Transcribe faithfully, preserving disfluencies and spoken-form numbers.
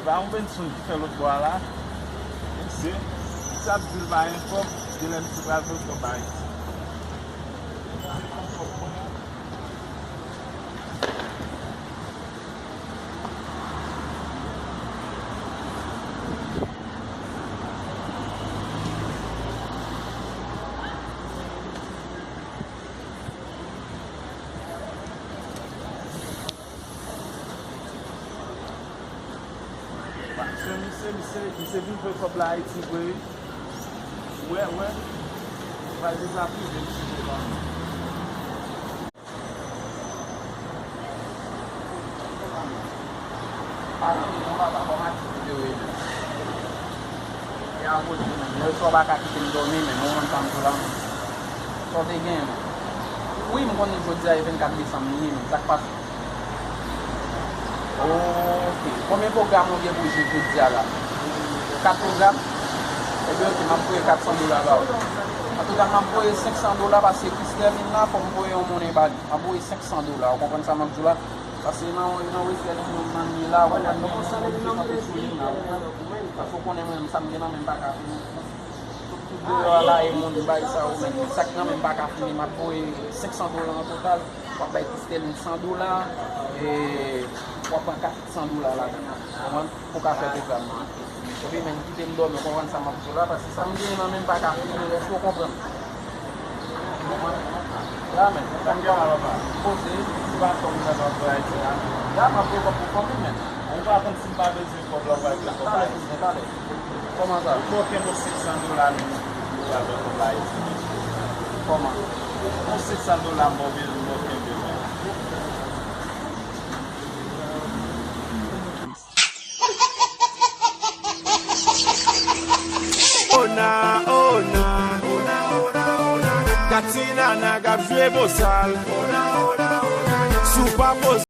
Pa yon Benson ki fè lòt bò a la. Mesye, misye ap di l pa gen kòb, genlè misye pral voye kòb Ayiti. Paske misye, misye, misye vin voye kòb la Ayiti vre wi. Wè, wè. Pral dezaprive misye devan. Pale non papa, kòman ti videyo ye menm? E akoz de menm, lè swa w pa ka kite m dòmi menm, ou konprann sa m di w la menm. Sa w te genyen menm? Wi, m konnen jodi a e vennkat desanm li ye menm, sa k pase? Ok. Konbyen pwogram ou gen pou jwe jodi a la? Kat pwogram? Ebyen, ok, m ap voye kat san dola ba ou. Antouka, m ap voye senk san dola paske Christelle vin la, fò m voye yon monnen ba li. M ap voye senk san dola, ou konprann sa m ap di w la? Paske nan, nan wesèl ki nan, nan li la, ou konprann, gen moun ki kanpe sou li la, ou konprann? Paske ou konnen mwen, sa m gen nan men m pa ka fini. Tout, tout deyò a la, e moun bay sa yo menm. Sa k nan men m pa ka fini, m ap voye senk san dola an total. W ap bay Christelle san dola, e w ap pran kat san dola la, konprann, pou ka fè pwogram nan. Epi menm kite m dòmi, w konprann sa m ap di w la, paske sa m genyen nan men m pa ka fini, èske w konprann? Konprann? La menm, sa m gen la, papa. Poze, se pa kòb m pral voye Ayiti la. La, m ap voye kòb pou fanmi m menm. Ou pa konn si m pa bezwen kòb la, ou pral voye kòb Ayiti. Talè, talè. Kòman sa? Ou bloke m yon senk san dola menm, ou pral voye kòb Ayiti. Kòman? Yon senk san dola m ba w, m ba w kenbe menm. Ona, ona, Katinana k ap jwe bosal. Si w pa poze